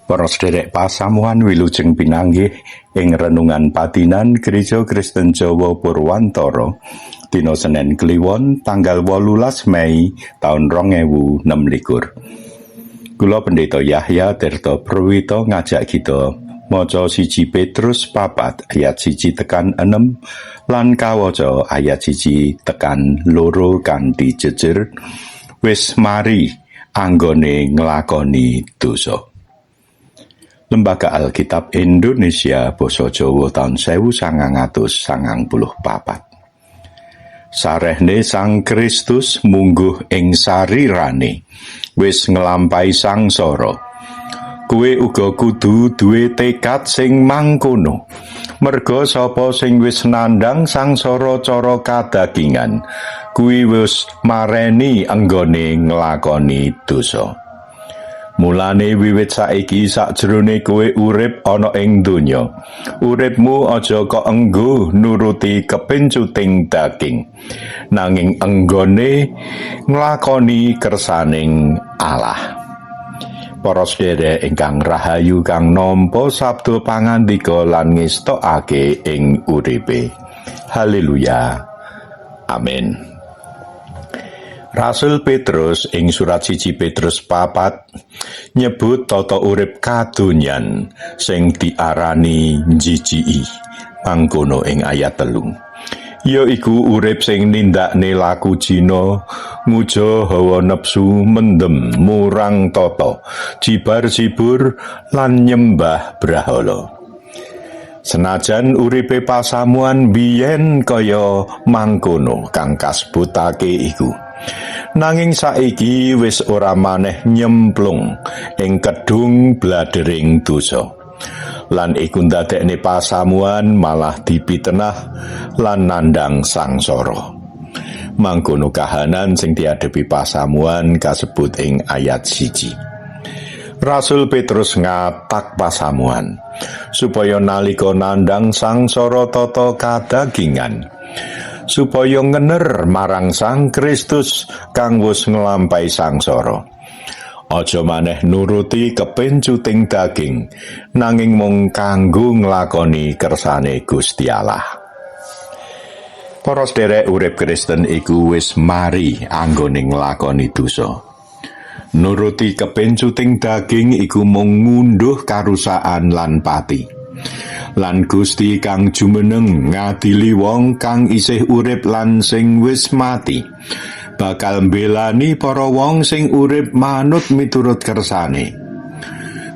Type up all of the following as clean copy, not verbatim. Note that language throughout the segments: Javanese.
Para sederek pasamuan, wilujeng pinanggih ing renungan padinan Gereja Kristen Jawa Purwantara dina Senin Kliwon tanggal 18 Mei taun 2026. Kula, Pendeta Yahya Tirta Purwito, ngajak kita maca 1 Petrus 4 ayat 1 tekan 6 lan kawaca ayat 1 tekan 2 kanthi jejer "Wis mari anggone nglakoni dosa". Lembaga Alkitab Indonesia Basa Jawa taun 1994. Sarehne Sang Kristus mungguh ing sarirane wis nglampahi sangsara, kowe uga kudu duwe tekad sing mangkono. Merga sapa sing wis nandhang sangsara cara kadagingan kuwi wis mareni enggone nglakoni dosa. Mulane wiwit saiki, sakjroning kowe urip ana ing donya, uripmu aja kok enggo nuruti kepencuting daging, nanging enggone nglakoni kersaning Allah. Para sedherek ingkang rahayu kang nampa sabda pangandika lan ngestokake ing uripe. Haleluya. Amin. Rasul Petrus ing surat 1 Petrus 4 nyebut tata urip kadonyan sing diarani njijiki mangkono ing ayat 3. Ya iku urip sing nindakne laku jina, nguja hawa nepsu, mendem, murang tata, jibar-jibur lan nyembah brahala. Senajan uripe pasamuan biyen kaya mangkono kang kasebutake iku, nanging saiki wis ora maneh nyemplung ing kedung bladering dosa. Lan iku ndadekne pasamuan malah dipitenah lan nandhang sangsara. Mangkono kahanan sing diadepi pasamuan kasebut ing ayat 1. Rasul Petrus ngatak pasamuan supaya nalika nandhang sangsara tata kadagingan supaya ngener marang Sang Kristus kang wis nglampahi sangsara. Aja maneh nuruti kepencuting daging, nanging mung kanggo nglakoni kersane Gusti Allah. Para sederek, urip Kristen iku wis mari anggone nglakoni dosa. Nuruti kepencuting daging iku mung ngunduh karusakan lan pati. Lan Gusti kang jumeneng ngadili wong kang isih urip lan sing wis mati bakal mbelani para wong sing urip manut miturut kersane.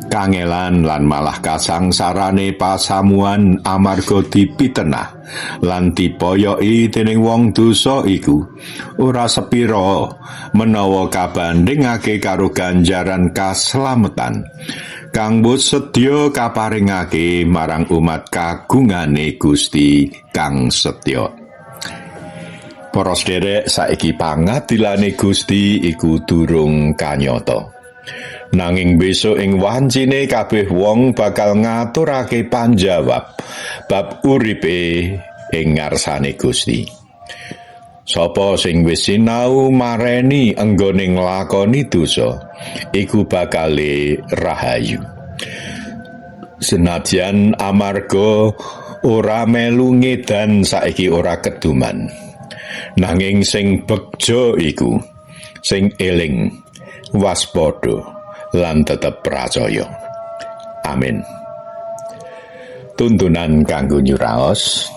Kangelan lan malah kasangsarane pasamuan amarga dipitenah lan dipoyoki dening wong dosa iku ora sepira menawa kabandhingake karo ganjaran kaslametan kang wis sedya kaparingake marang umat kagungane Gusti kang setya. Para sederek, saiki pangadilane Gusti iku durung kanyata. Nanging besok ing wancine kabeh wong bakal ngaturake panjawab bab uripe ing ngarsane Gusti. Sapa sing wis sinau mareni enggone nglakoni dosa iku bakale rahayu. Senajan amarga ora melu ngedan saiki ora keduman. Nanging sing begja iku sing eling, waspada lan tetep pracaya. Amin. Tuntunan kanggo nyuraos.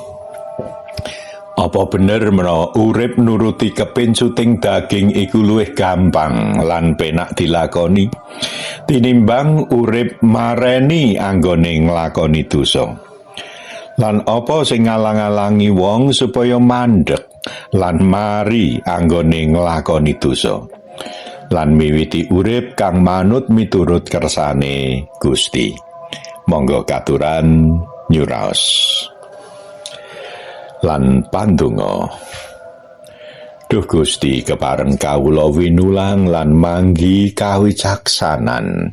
Apa bener menawa urip nuruti kepencuting daging iku luwih gampang lan penak dilakoni tinimbang urip mareni anggone nglakoni dosa? Lan apa sing ngalang-alangi wong supaya mandek lan mari anggone nglakoni dosa lan miwiti urip kang manut miturut kersane Gusti? Monggo katuran nyuraos lan pandonga. Duh Gusti, kepareng kawula winulang lan manggihi kawicaksanan.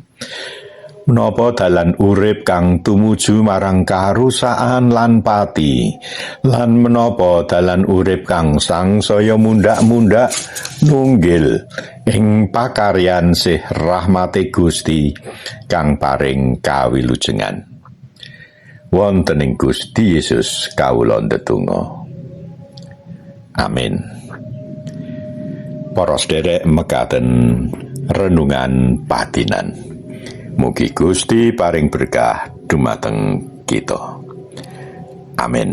Menapa dalan urip kang tumuju marang karusakan lan pati, lan menapa dalan urip kang sangsaya mundhak-mundhak nunggil ing pakaryan sih rahmate Gusti kang paring kawilujengan. Wonten ing Gusti Yesus kawula ndedonga. Amin. Para sederek, mekaten renungan padinan. Mugi Gusti paring berkah dumateng kita. Amin.